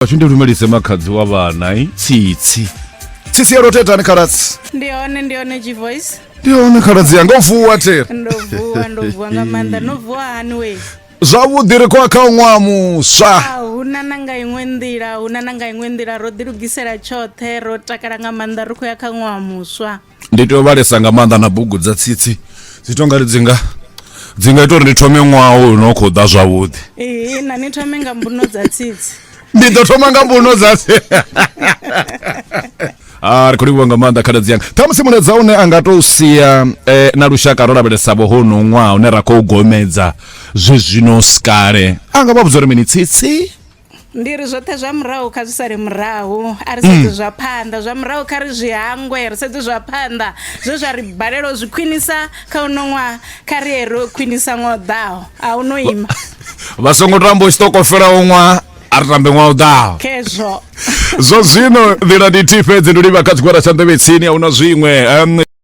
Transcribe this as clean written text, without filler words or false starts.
Vhathu ndi lumelise makhadzi wa vhana i tsitsi. Tsitsi ya rotetani khaladzi. Ndi hone ndi hone G voice. Ndi hone khaladzi yanga u vuwa tere. Ndo vuwa ndo vuwa nga maanḓa no vuwa hani we. Zwavhuḓi ri khou kha ṅwaha muswa. A huna na nga iṅwe nḓila huna na nga iṅwe nḓila ro ḓilugisela tshoṱhe ro takala nga maanḓa ri khou ya kha ṅwaha muswa. Ndi tea u vhalesa nga maanḓa na bugu dza tsitsi dzi tonga ri dzi nga dzi nga ita uri ndi thome ṅwaha uyu no khou ḓa zwavhuḓi. Ee na ni thome nga mbuno dza tsitsi. Ndi ḓo thoma nga mbuno dza Ah, ri khou livhuwa nga maanḓa khaladzi yanga ṱhamusi mulaedza une a nga tou sia eh, na lushaka ro lavhelesa vho hono ṅwaha une ra khou gomedza zwe zwino sikale a nga vha vhudza uri mini tsitsi Ndi ri zwoṱhe zwa murahu kha zwi sale murahu, a ri sedze zwa phanḓa. Zwa murahu kha ri zwi hangwe, ri sedze zwa phanḓa. Zwe zwa ri balela u zwi khwinisa kha uno ṅwaha, kha ri ye ro khwinisa ṅwaha u ḓaho. A hu no ima. Vha songo tamba u tshiṱokofela u ṅwaha, a ri tambe ṅwaha u ḓaho. Khezwo. Zwa zwino nḓila ndi nthihi fhedzi, ndi u livha kha tshigwada tsha nḓevhe tsini, a huna zwiṅwe. Um,